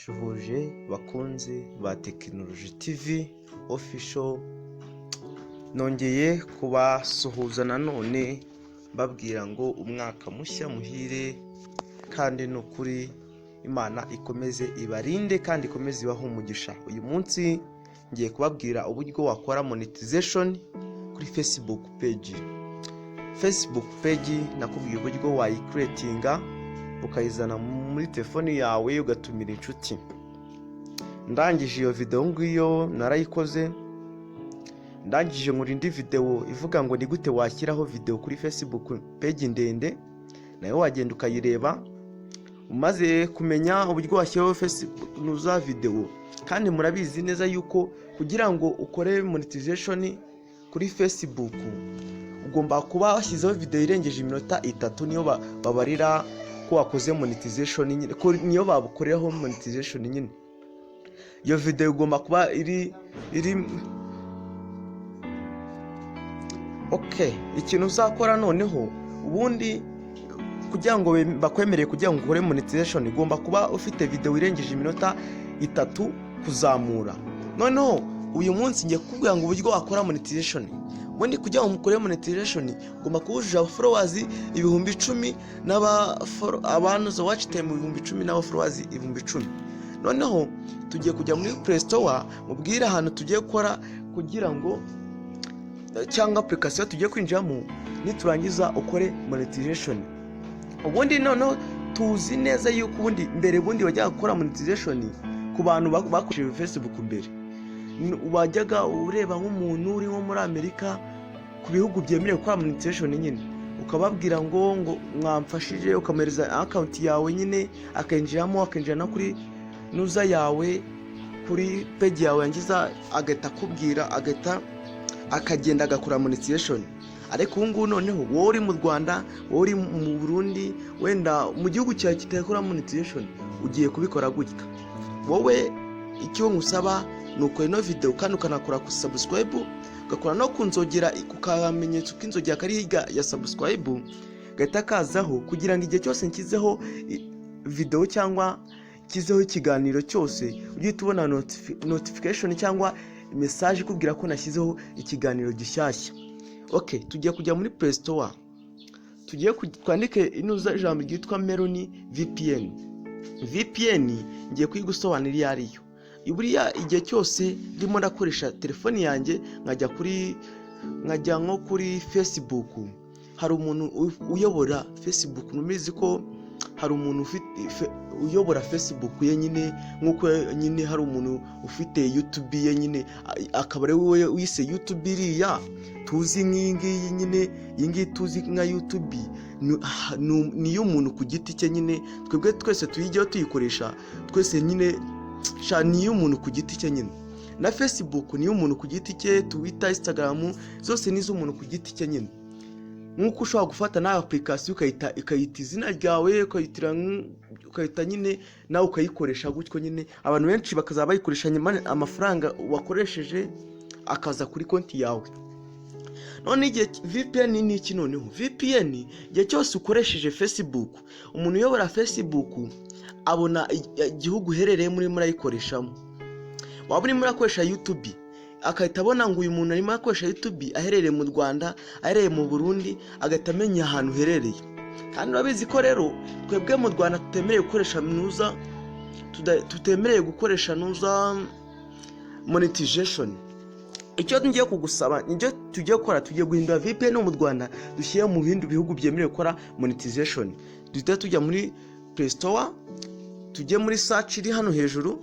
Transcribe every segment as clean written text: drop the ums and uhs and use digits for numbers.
Ndabashuhuje bakunzi ba Tekinoloji TV Official, nongeye kubasuhuza nanone mbabwira ngo umwaka mushya muhire, kandi ni ukuri Imana ikomeze ibarinde kandi ikomeze ibahe umugisha. Uyu munsi ngiye kubabwira uburyo wakora monetization kuri Facebook page. Facebook page nakubwiye uburyo wayicreatinga, ukayizana muri telefoni yawe, ugatumira inshuti. Ndangije iyo video ngiyo narayikoze, ndangije nkora indi video ivuga ngo ni gute washyiraho video kuri Facebook page ndende, nayo wagenda ukayireba umaze kumenya uburyo washyiraho Facebook nuza video. Kandi murabizi neza yuko kugira ngo ukore monetization kuri Facebook ugomba kuba washyizeho video irengeje iminota 3, niyo babarira ko wakoze monetization nyine, ko niyo babukoreraho monetization nyine. Iyo video igomba kuba iri okay. Ikintu uzakora noneho ubundi kugira ngo bakwemerere kugira ngo ukore monetization, ugomba kuba ufite video irengeje iminota 3 kuzamura. Noneho uyu munsi ngiye kukubwira ngo uburyo wakora monetization. Ubundi kugira ngo ukore monetization ugomba kuba wujuje followers 10,000 n'abantu watch time 10,000 n'aba followers 10,000. Noneho tugiye kujya muri Play Store, mubwire ahantu tugiye gukora kugira ngo, cyangwa application tugiye kwinjiramo, niturangiza ukore monetization. Ubundi noneho tuzi neza yuko ubundi mbere ubundi wajyaga gukora monetization ku bantu bakoresheje Facebook mbere, wajyaga ureba nk'umuntu uri nko muri Amerika, ku bihugu byemerewe gukora monetization nyine, ukababwira ngo mwamfashije, ukamuhereza account yawe nyine, akinjiramo, akinjira no kuri nuza yawe, kuri page yawe, yangiza agahita akubwira, agahita akagenda agakora monetization. Ariko ubu ngubu noneho wowe uri mu Rwanda, wowe uri mu Burundi, wenda mu gihugu cyawe kitakora monetization, ugiye kubikora gutya. Wowe icyo nkusaba ni ukora ino video kandi ukanakora ku subscribe, ugakora no ku nzogera, ku kamenyetso k'inzogera kari hirya ya subscribe gahita kazaho, kugira ngo igihe cyose nshyizeho video cyangwa nshyizeho ikiganiro cyose ujye uhita ubona notification cyangwa message ikubwira ko nashyizeho ikiganiro gishyashya. Okay, tugiye kujya muri Play Store, tugiye twandike inuza ijambo ryitwa Melon VPN. VPN ngiye kuyigusobanurira iyo ariyo. Buriya igihe cyose ndimo ndakoresha telefoni yanjye, nkajya nko kuri Facebook, hari umuntu uyobora Facebook. Mubizi ko hari umuntu ufite uyobora Facebook ye nyine, nk'uko nyine hari umuntu ufite YouTube ye nyine, akaba ari we wise YouTube iriya tuzi nk'iyi ngiyi nyine. Iyi ngiyi tuzi nka YouTube ni iy'umuntu ku giti cye nyine. Twebwe twese tuyijyaho tuyikoresha twese nyine, sha, ni iy'umuntu ku giti cye nyine. Na Facebook ni iy'umuntu ku giti cye, Twitter, Instagram, zose ni iz'umuntu ku giti cye nyine. Nk'uko ushobora gufata nawe application ukayita izina ryawe, ukayita nyine nawe ukayikoresha gutyo nyine, abantu benshi bakazaba bayikoresha, nyuma amafaranga wakoresheje akaza kuri konti yawe. None igihe VPN ni iki? Noneho VPN, igihe cyose ukoresheje Facebook, umuntu uyobora Facebook abona igihugu uherereyemo urimo urayikoreshamo. Waba urimo urakoresha YouTube, agahita abona ngo uyu muntu arimo akoresha YouTube aherereye mu Rwanda, aherereye mu Burundi, agahita amenya ahantu uherereye. Kandi urabizi ko rero twebwe mu Rwanda tutemerewe gukoresha nuza, tutemerewe gukoresha nuza monetization. Icyo ngiye kugusaba, nicyo tugiye gukora, tugiye guhindura VPN mu Rwanda, dushyire mu bindi bihugu byemerewe gukora monetization. Duhita tujya muri Play Store, tujye muri search iri hano hejuru.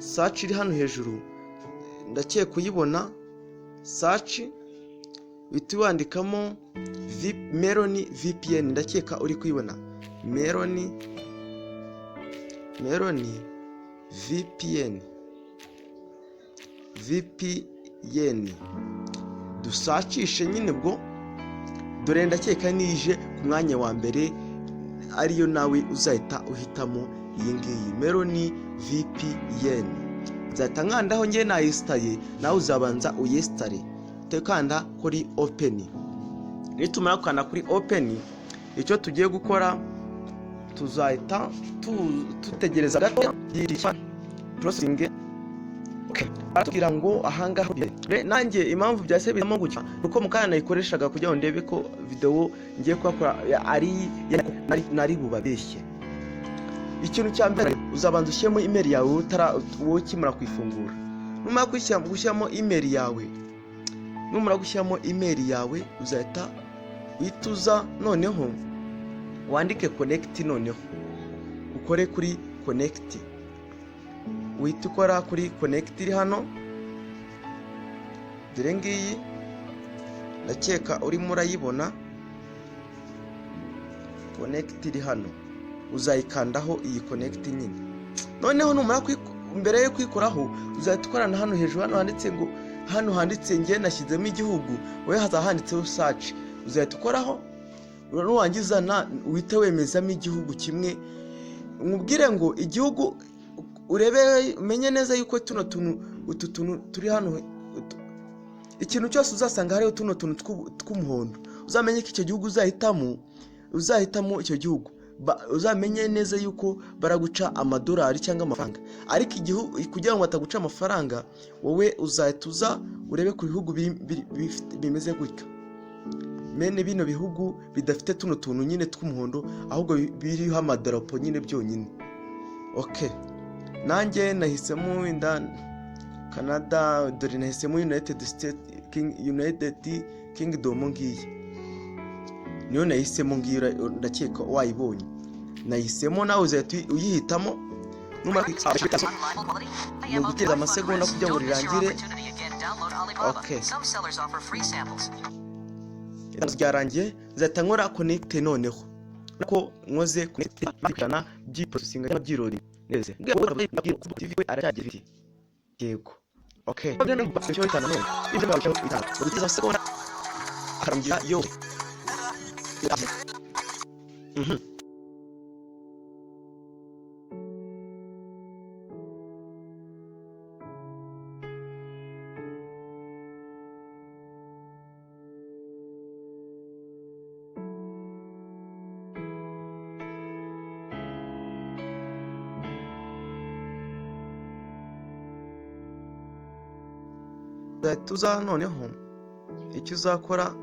Search iri hano hejuru, ndakeka kuyibona. Search uhita wandikamo Melon VPN. Ndakeka uri kuyibona, Melon VPN, VPN dusearchishe nyine. Bwo dore ndakeka nije ku mwanya wa mbere, ariyo nawe uzahita uhitamo iyi ngiyi Melon VPN. Nzahita nkandaho, ngewe nayinstalle, nawe uzabanza uyinstalle, ukanda kuri open. Nitumara gukanda kuri open, icyo tugiye gukora, tuzahita dutegereza gato. Processing. Okay, baratubwira ngo ahangaha nanjye impamvu byase bizamo gutya nuko mu kanya nayikoreshaga kugira ngo ndebe ko video ngiye kuhakora ari nari bubabeshye. Ikintu cya mbere, uzabanza ushyiremo email yawe utara wowe ukimara kuyifungura. Numara gushyiramo email yawe, numara gushyiramo email yawe, uzahita uhita noneho wandike connect. Noneho ukore kuri connect, uhita ukora kuri connect iri hano. Dore ngiyi, ndakeka urimo urayibona, connect iri hano, uzayikandaho iyi connect nyine. Noneho numara, mbere yo kuyikoraho, uzahita ukorana hano hejuru, hano handitse ngo, hano handitse, nge nashyizemo igihugu, wowe hazaba handitseho search, uzahita ukoraho. Nuwangiza na uhite wemezamo igihugu kimwe. Nkubwire ngo igihugu urebe, umenye neza yuko tuno tuntu, utu tuntu turi hano, ikintu cyose uzasanga hariho tuno tuntu tw'umuhondo, uzamenye ko icyo gihugu uzahitamo icyo gihugu, uzamenye neza yuko baraguca amadolari cyangwa amafaranga. Ariko igihugu, kugira ngo bataguca amafaranga, wowe uzahita uza urebe ku bihugu bimeze gutya, mene bino bihugu bidafite tuno tuntu nyine tw'umuhondo, ahubwo biriho amadarapo nyine byonyine. Okay, nanjye nahisemo wenda Canada. Dore nahisemo United States King, United Kingdom, ngiyi niyo nahisemo ngiyi. Ndakeka wayibonye, nahisemo, nawe uzahita uyihitamo. Numara ni ugutegereza amasegonda kugira ngo rirangire. Okay, byarangiye, nzahita nkora connect. Noneho ko nkoze connect ijana by'iprocessing cyangwa by'irori neza aracyagira. Yego, okay, none segonda akarangira yo. Uzahita uza, noneho icyo uzakora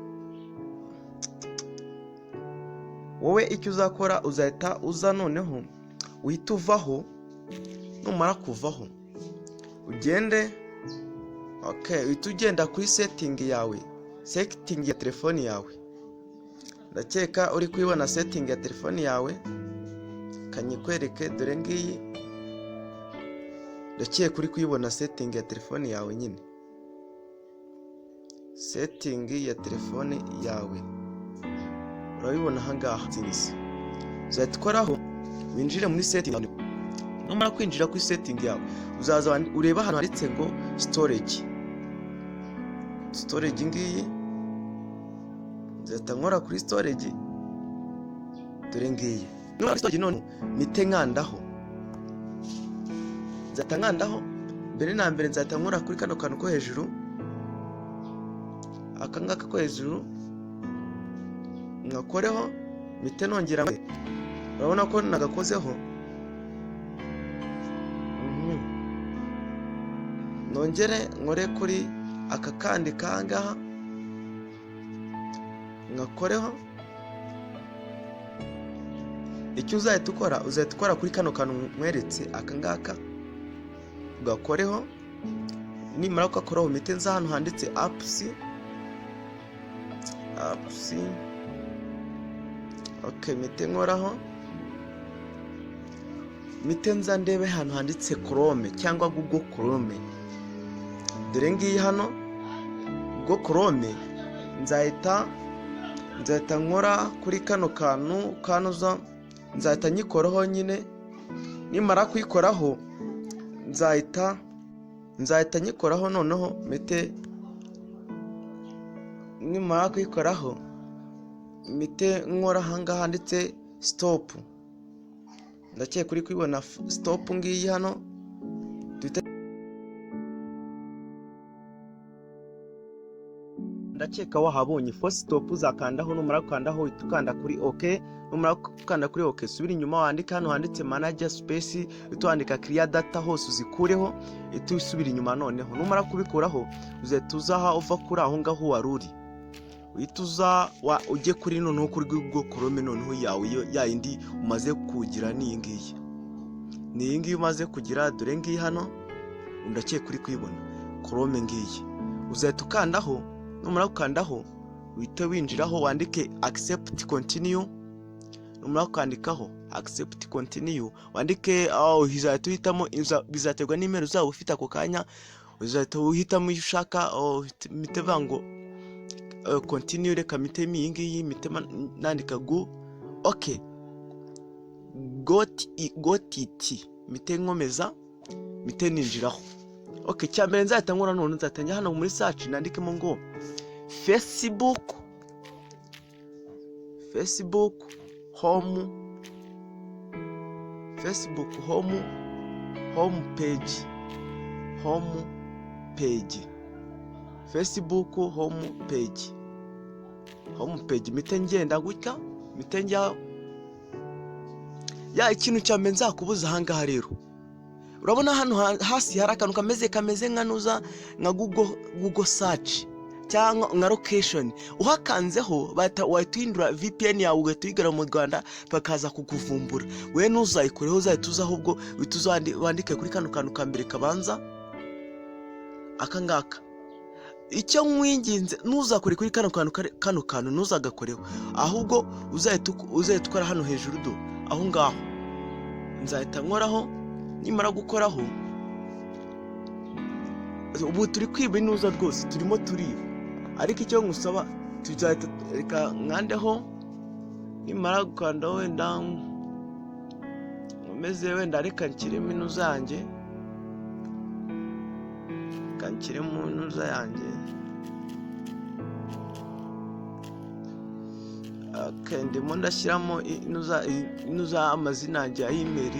wowe, icyo uzakora, uzahita uza noneho uhita uvaho. Numara kuvaho ugende, okay, uhita ugenda kuri setting yawe, setting ya telefoni yawe. Ndakeka uri kuyibona setting ya telefoni yawe, kanyikwereke. Dore ngiyi, ndakeka uri kuyibona setting ya telefoni yawe nyine, setting ya telefone yawe urabibona ahangaha. Uzahita ukoraho winjire muri setting. Numara kwinjira kuri setting yawe, uzaza ureba ahantu handitse ngo storage. Storage ngiyi, nzahita nkora kuri storage. Dore ngiyi. Numara storage, none mpite nkandaho, nzahita nkandaho. Mbere na mbere nzahita nkora kuri kano kantu ko hejuru, aka ngaka ko hejuru, mwakoreho, mpite nongera. Urabona ko nagakozeho. Nongere nkore kuri aka kandi kangaha, ngakoreho. Icyo uzahita ukora, uzahita ukora kuri kano kantu nkweretse, aka ngaka, ugakoreho. Nimara kugakoraho, mpite nza hano handitse apps. Apps, okay, mpite nkoraho, mpite nza ndebe ahantu handitse Chrome cyangwa Google Chrome. Dore ngiyi hano Google Chrome. Nzahita nkora kuri kano kantu kanuza, nzahita nyikoraho nyine. Nimara kuyikoraho, nzahita nyikoraho. Noneho mpite, nimara kuyikoraho, mpite nkora ahangaha handitse stop. Ndakeka uri kubibona, stop ngiyi hano. Duhite Ndakeka wahabonye force stop. Uzakandaho, numara gukandaho uhita ukanda kuri OK. Numara gukanda kuri OK, subira inyuma, wandike hano handitse manage space, uhita wandika clear data, hose uzikureho, uhita usubira inyuma. Noneho numara kubikuraho, uzahita uza aha, uva kuri aho ngaho wari uri, uhita uza ujye kuri noneho kuri Google Chrome noneho yawe, iyo ya yindi umaze kugira. Ni iyi ngiyi, ni iyi ngiyi umaze kugira. Dore ngiyi hano, ndakeka uri kuyibona, Chrome ngiyi. Uzahita ukandaho, numara gukandaho uhite winjiraho, wandike accept, continue. Numara kwandikaho accept, continue, wandike aho, uzahita uhitamo, bizaterwa n'email uzaba ufite ako kanya. Uzahita uhitamo iyo ushaka, mpite vuga ngo continue. Reka mpitemo iyi ngiyi, mpite nandika go, OK, got it, mpite nkomeza, mpite ninjiraho. OK, cya mbere nzahita nkora none, nzahita njya hano muri search, nandikemo ngo Facebook home, Facebook home page, home page, Facebook home page, home page. Mpite ngenda gutya, mpite njya ya. Ikintu cya mbere nzakubuza ahangaha rero, urabona hano hasi hari akantu kameze nka nuza, nka Google search cyangwa nka location. Uhakanzeho wahita uhindura VPN yawe, ugahita uyigara mu Rwanda, bakaza kukuvumbura. We ntuzayikoreho, uzahita uza ahubwo uhita uza wandike kuri kano kantu ka mbere kabanza, aka ngaka. Icyo nkwinginze, ntuzakore kuri kano kantu, kano kantu ntuzagakoreho, ahubwo uzahita ukora hano hejuru do, aho ngaho. Nzahita nkoraho, nimara gukoraho, ubu turi kwiba inuza rwose, turimo turiba. Ariko icyo ngusaba, tuzahita, reka nkandeho. Nimara gukandaho, wenda nkomeze, wenda reka nshyiremo inuza yanjye, reka nshyiremo inuza yanjye. Okay, ndimo ndashyiramo inuza, amazina yanjye ya email.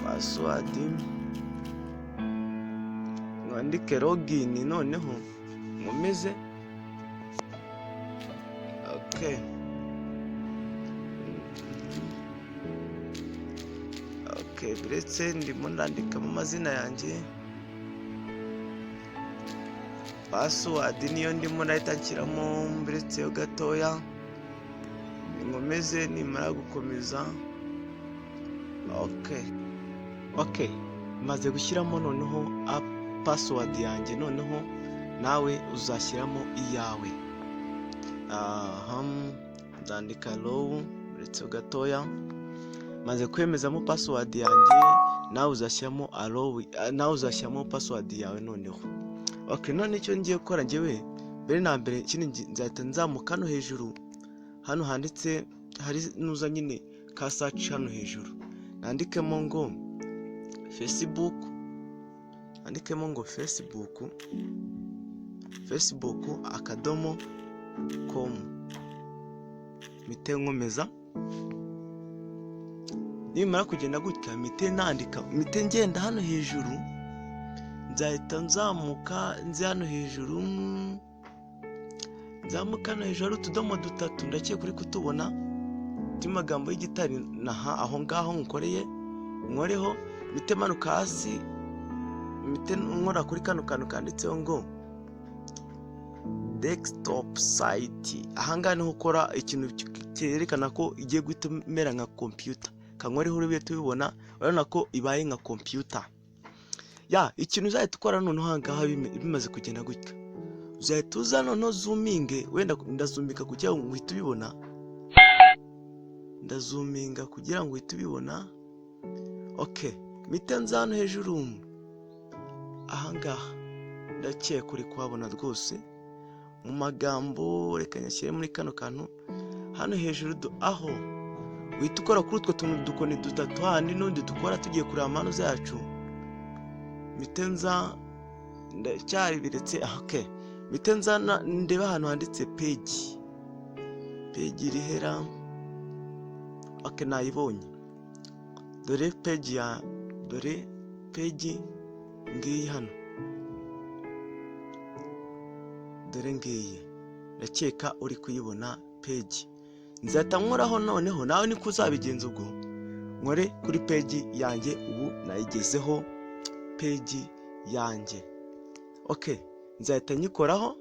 Password, mwandike login, noneho nkomeze. Okay, buretse, ndimo ndandikamo amazina yanjye, password niyo ndimo ndahita nshyiramo, mburetseho gatoya, nkomeze. Nimara gukomeza, okay, maze gushyiramo noneho password yanjye, noneho nawe uzashyiramo iyawe. Aha nzandika allow, uretse gatoya, maze kwemezamo password yanjye, nawe uzashyiramo allow, nawe uzashyiramo password yawe noneho. Okay, none icyo ngiye gukora njyewe mbere na mbere, ikindi nzahita nzamuka hano hejuru, hano handitse, hari nuza nyine ka search hano hejuru, nandikemo ngo Facebook, nandikemo ngo Facebook, Facebook.com, mpite nkomeza. Nimara kugenda gutya, mpite nandika, mpite ngenda hano hejuru, nzahita nzamuka nzi hano hejuru, nzamuka hano hejuru hari utudomo dutatu, ndakeka uri kutubona, by'amagambo y'igitari, naha aho ngaho nkoreye, nkoreho, mpite manuka hasi, mpite nkora kuri kano kantu kanditseho ngo desktop site. Ahangaha niho ukora ikintu cyerekana ko igiye guhita imera nka computer. Kankoreho, uribe tubibona, urabona ko ibaye nka computer. Ya, ikintu uzahita ukora noneho ahangaha bimaze kugenda gutya, uzahita uza noneho zoominge, wenda ndazoominga kugira ngo uhite ubibona, ndazoominga kugira ngo uhite ubibona. Okay, mpite nza hano hejuru ahangaha, ndakeka uri kuhabona rwose mu magambo. Reka nyashyire muri kano kantu hano hejuru do, aho uhita ukora kuri utwo tuntu dukoni dutatu, handi n'undi dukora tugiye kureba amano zacu. Mpite nza, ndacyabiretse. Okay, mpite nza ndeba ahantu handitse page. Page irihera? Okay, nayibonye. Dore page ya, dore page ngiyi hano. Dore ngiyi, ndakeka uri kuyibona page. Nzahita nkoraho noneho, nawe niko uzabigenza. Ubwo nkore kuri page yanjye, ubu nayigezeho page yanjye. Okay, nzahita nyikoraho.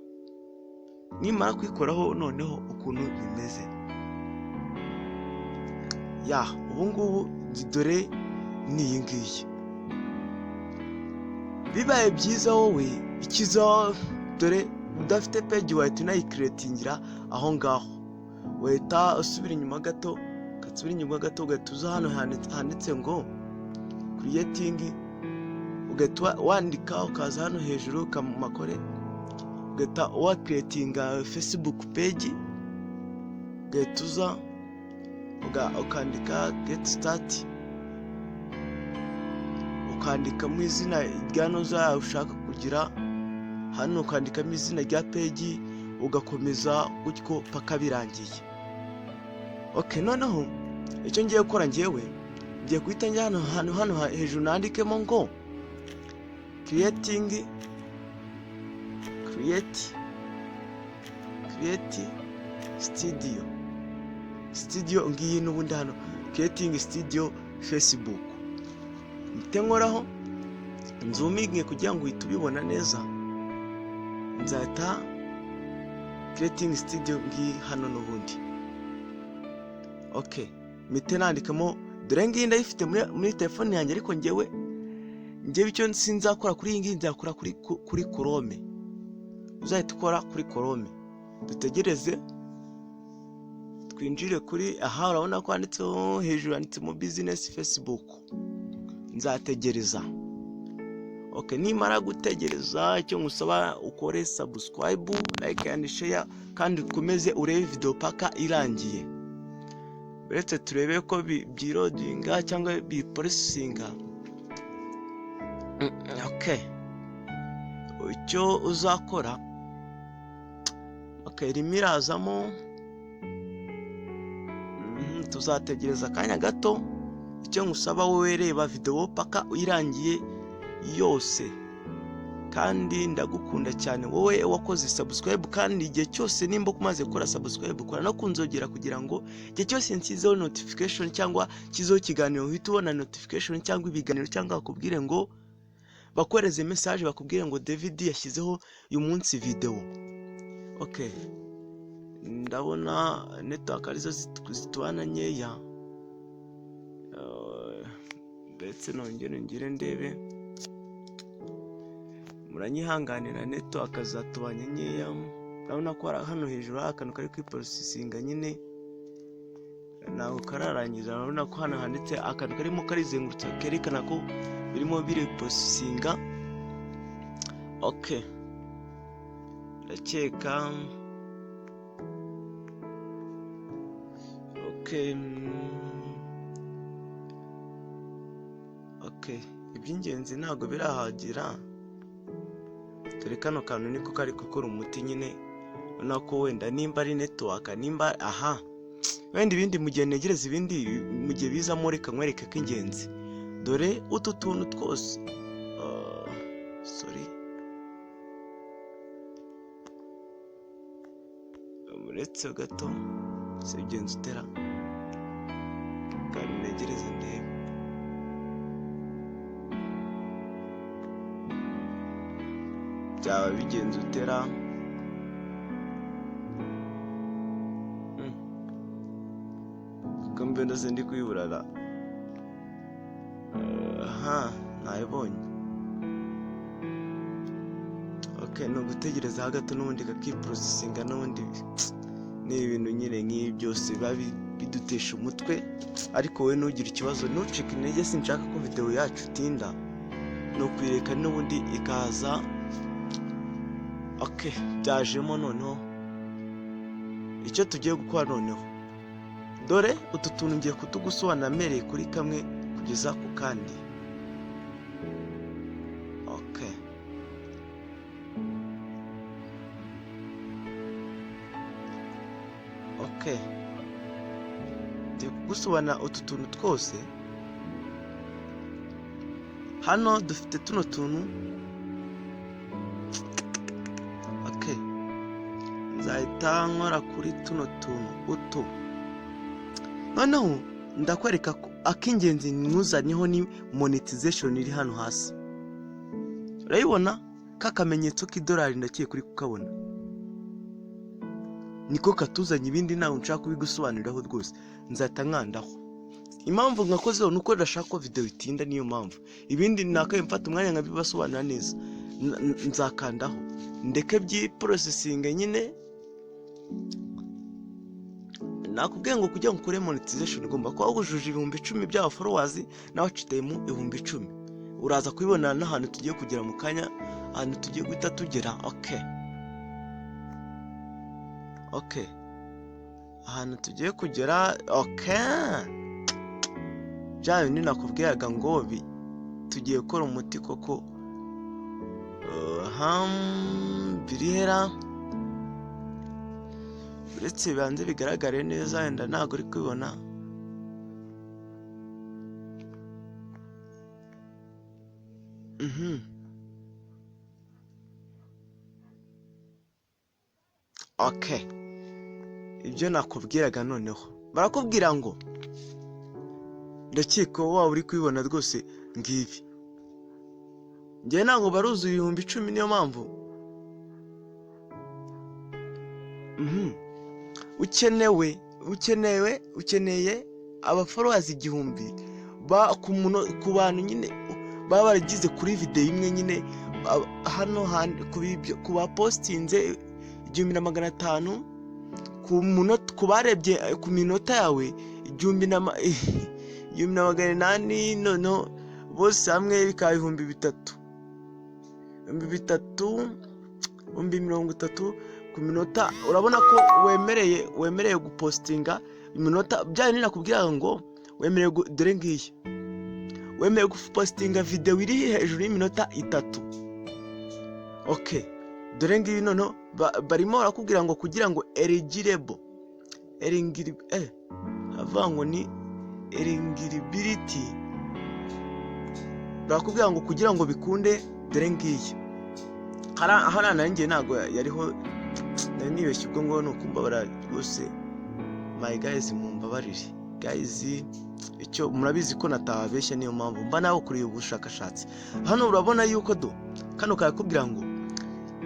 Nimara kuyikoraho noneho ukuntu bimeze ya ubu ngubu, dore ni iyi ngiyi. Bibaye byiza wowe ikiza, dore udafite page wahita unayicreatingira aho ngaho. Wahita usubira inyuma gato, ugasubira inyuma gato, ugahita uza hano handitse ngo creating, ugahita wandika, ukaza hano hejuru makore, ugahita wacreatinga Facebook page, ugahita uza ukandika get start, ukandikamo izina rya noza ushaka kugira hano, ukandikamo izina rya page, ugakomeza gutyo paka birangiye. Okay, noneho icyo ngiye gukora, ngewe ngiye guhita njya hano hano hano hejuru, nandikemo ngo creating create create studio studio ngiyi n'ubundi hano creating studio Facebook. Mpite nkoraho, nzoominge kugira ngo uhite ubibona neza. Nzahita creating studio ngiyi hano n'ubundi. Okay, mpite nandikamo, dore ngiyi ndayifite muri telefone yanjye, ariko ngewe icyo sinzakora kuri iyi ngiyi, nzakora kuri Chrome. Uzahita ukora kuri Chrome, dutegereze twinjire kuri aha. Urabona ko handitseho hejuru, handitsemo business Facebook. Nzategereza. Okay, nimara gutegereza, icyo ngusaba ukore subscribe, like and share, kandi ukomeze urebe video paka irangiye. Uretse turebe ko byiloadinga cyangwa biprocessinga. Okay, icyo uzakora, okay, irimo irazamo. Tuzategereza akanya gato. Icyo ngusaba wowe, reba video paka irangiye yose, kandi ndagukunda cyane wowe wakoze subscribe. Kandi igihe cyose nimba umaze gukora subscribe, kora no kunzogera kugira ngo igihe cyose nshyizeho notification cyangwa nshyizeho ikiganiro uhite ubona notification cyangwa ibiganiro, cyangwa bakubwire ngo bakohereze message, bakubwire ngo David yashyizeho uyu munsi video. Okay, ndabona network arizo zitubana nkeya. Ndetse nongere ngire ndebe, muranyihanganira, network zatubanye nkeya. Urabona ko hano hejuru hari akantu kari kwiprocessinga nyine, ntabwo kararangiza. Urabona ko hano handitse akantu karimo karizengurutsa, kerekana ko birimo biriprocessinga. Okay, ndakeka okay, iby'ingenzi ntabwo birahagera. Dore kano kantu niko kari gukora umuti nyine. Ubona ko wenda nimba ari network, nimba aha wenda ibindi, mu gihe ntegereza ibindi, mu gihe bizamo, reka nkwereke ko ingenzi. Dore utu tuntu twose, sorry, uretse gato, si ugenza utera, kandi ntegereze ndebe. Byaba bigenze utera? Kuko mbona ndi kuyiburara. Aha nayibonye. Okay, ni ugutegereza gato n'ubundi kakiprocessinga. N'ubundi ni ibintu nyine nk'ibi byose biba bidutesha umutwe, ariko wowe ntugire ikibazo, ntucike intege. Sinshaka ko video yacu itinda, ni ukuyireka n'ubundi ikaza. Okay, byajemo. Noneho icyo tugiye gukora noneho, dore utu tuntu ngiye kutugusobanura mpereye kuri kamwe kugeza ku kandi. Okay, okay, ngiye kugusobanura utu tuntu twose. Hano dufite tuno tuntu. Okay, Nzahita nkora kuri tuno tuntu utu. Noneho ndakwereka ko ak'ingenzi ntuzanyeho ni monetization iri hano hasi. Urayibona k'akamenyetso k'idolari, ndakiye kuri kukabona, niko katuzanye. Ibindi ntabwo nshaka kubigusobanuriraho rwose. Nzahita nkandaho. Impamvu nkakozeho ni uko ndashaka ko videwo itinda, niyo mpamvu. Ibindi nakabaye mfata umwanya nkabibasobanurira neza. Nzakandaho ndeke byi-processinge nyine. Nakubwiye ngo kugira ngo ukore monetization ugomba kuba wujuje 10,000 by'aba followers na watch time 10,000. Uraza kubibona n'ahantu tugiye kugera mu kanya, ahantu tugiye guhita tugera. Okay, ahantu tugiye kugera. Okay, bya bindi nakubwiraga ngo tugiye gukora umuti koko. Birihera, uretse bibanze bigaragare neza, wenda ntabwo uri kubibona. Okay, ibyo nakubwiraga noneho barakubwira ngo, ndakeka waba uri kubibona rwose, ngibi. Njyewe ntabwo baruzuye 10,000, niyo mpamvu. Ukenewe ukenewe ukeneye aba followers 1000 ku bantu nyine baba baragize kuri videwo imwe nyine hano ku bapostinze 1500 ku munota, ku barebye ku minota yawe 1800. Noneho bose hamwe bikaba 3000, 3000, 30,000 ku minota. Urabona ko wemereye gupostinga iminota bya bindi nakubwira ngo wemerewe, dore ngiyi, wemerewe gupostinga videwo iri hejuru y'iminota 3. Okay, dore ngiyi. Noneho barimo barakubwira ngo kugira ngo eligible avuga ngo ni eligibility, barakubwira ngo kugira ngo bikunde, dore ngiyi hariya. Nari ngiye, ntabwo yariho, nari nibeshye. Ubwo ngo ni ukumbabara rwose, my guys, mumbabarire guys. Icyo murabizi ko natababeshya, niyo mpamvu mba nawe kuriye ubushakashatsi. Hano urabona yuko do kano karakubwira ngo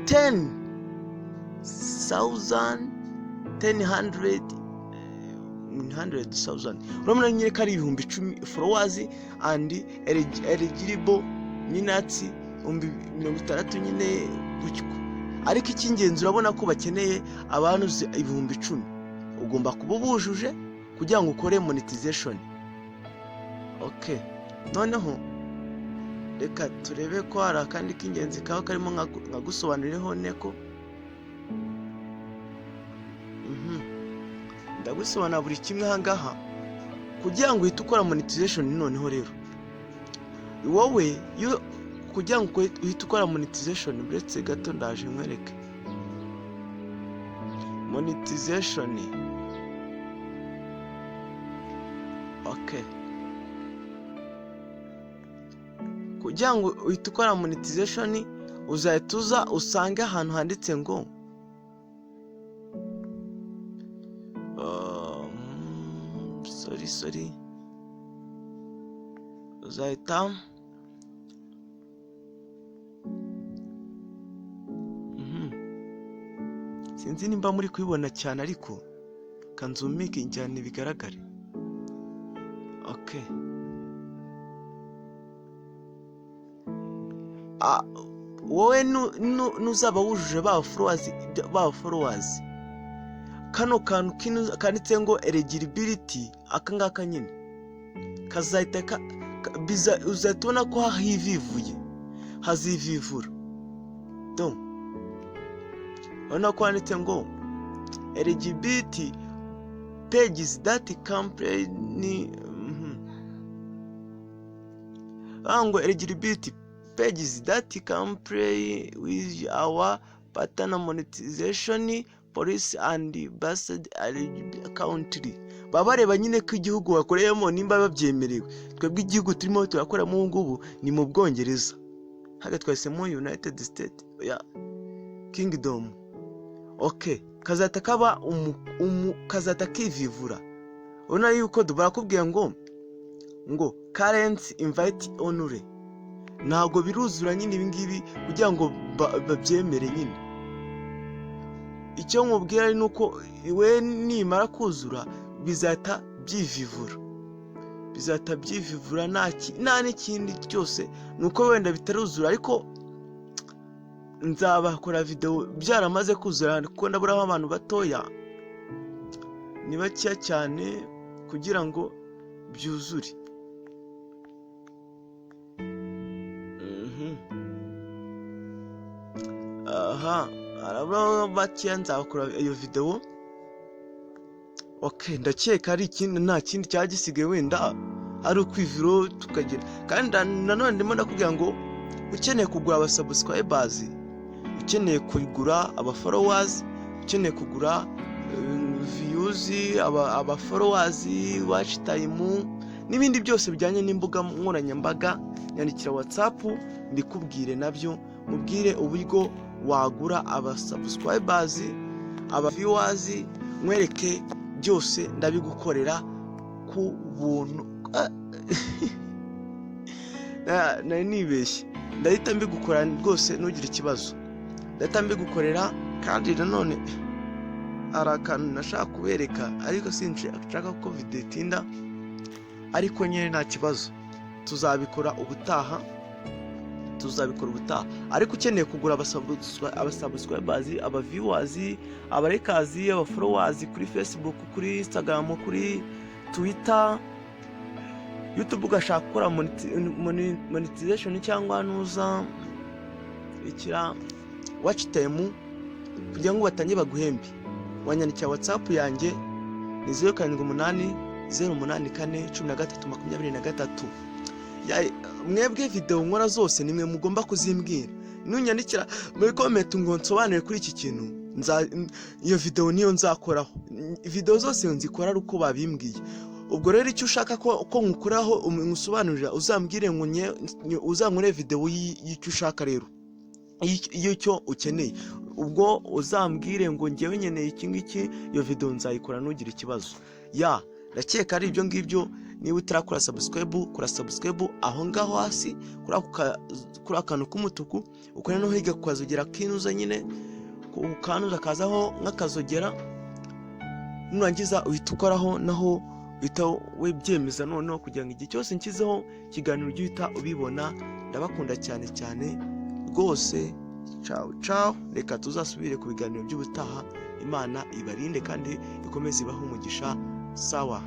10,000, ten hundred, hundred thousand. Urabona nyine ko ari 10,000 followers and eligible minutes 60,000 nyine gutyo. Ariko icy'ingenzi, urabona ko bakeneye abantu 10,000. Ugomba kuba ubujuje kugira ngo ukore monetization. Okay, noneho reka turebe ko hari akandi k'ingenzi kaba karimo nkagusobanurireho neko. Ndagusobanura buri kimwe aha ngaha kugira ngo uhite ukora monetization. Noneho rero wowe iyo kugira ngo uhite ukora monetization, uretse gato ndaje nkwereke monetization. Okay, kugira ngo uhite ukora monetization, uzahita uza usange ahantu handitse ngo sorry, sorry, uzahita Sinzi nimba muri kubibona cyane, ariko kanzumike cyane bigaragare. Okay. Ah, wowe nuzaba wujuje ba followers, kano kantu kanditse ngo eligibility, aka ngaka nyine kazahita uzahita ubona ko hivivuye, hazivivura. Donc urabona ko handitse ngo eligibility pages that company, ngo eligibility pages that comply with our partner monetization policy and based country. Baba bareba nyine ko igihugu wakoreyemo nimba babyemerewe. Twebwe igihugu turimo turakoramo ubu ngubu ni mu Bwongereza, hano twahisemo United State ya Kingdom. Okay. Kazahita kaba kazahita kivivura. Urabona yuko barakubwiye ngo current invite only, ntabwo biruzura nyine ibi ngibi kugira ngo babyemere nyine. Icyo nkubwira ni uko we nimara kuzura bizahita byivivura, bizahita byivivura, nta n'ikindi cyose. Ni uko wenda bitaruzura, ariko nzabakora videwo byaramaze kuzura, kuko ndaburaho abantu batoya, ni bakeya cyane kugira ngo byuzure. Aha haraburaho bakeya, nzabakora iyo videwo. Okay, ndakeka ari ikindi, nta kindi cyaba gisigaye, wenda ari ukwiviro tukagira. Kandi nanone ndimo ndakubwira ngo ukeneye kugura abasubscribers, ukeneye kugura abafollowers, ukeneye kugura views, abafollowers, watch time n'ibindi byose bijyanye n'imbuga nkoranyambaga, nyandikira WhatsApp mbikubwire nabyo, mubwire uburyo wagura abasubscribers, aba viewers, nkwereke byose, ndabigukorera ku buntu. Nari nibeshye, ndahita mbigukora rwose, ntugire ikibazo, ndahita mbigukorera. Kandi nanone hari akantu nashaka kubereka, ariko sinshaka ko video itinda, ariko nyine nta kibazo, tuzabikora ubutaha, tuzabikora ubutaha. Ariko ukeneye kugura abasubscribers, abaviewers, abalikers, abafollowers kuri Facebook, kuri Instagram, kuri Twitter, YouTube, ugashaka gukora monetization cyangwa nuza ikira watch time kugira ngo batange baguhembe, wanyandikira WhatsApp yanjye ni 0780841323. Mwebwe videwo nkora zose nimwe mugomba kuzimbwira. Nunyandikira muri comment ngo nsobanure kuri iki kintu, iyo videwo niyo nzakoraho. Videwo zose nzikora ari uko babimbwiye. Ubwo rero icyo ushaka ko nkukoraho, nkusobanurira, uzambwire ngo uzankore videwo y'icyo ushaka rero, y'icyo ukeneye. Ubwo uzambwire ngo ngewe nkeneye iki ngiki, iyo videwo nzayikora, ntugire ikibazo. Ya, ndakeka ari ibyo ngibyo. Niba utarakora subscribe, kora subscribe aho ngaho hasi kuri ako kantu k'umutuku, ukore no hirya kukazogera kinuza nyine, kanuza kazaho nk'akazogera. Nurangiza uhita ukoraho naho, uhita wibyemeza noneho, kugira ngo igihe cyose nshyizeho ikiganiro ujye uhita ubibona. Ndabakunda cyane cyane rwose. Cawu cawu, reka tuzasubire ku biganiro by'ubutaha. Imana ibarinde kandi ikomeze ibahe umugisha. Sawa.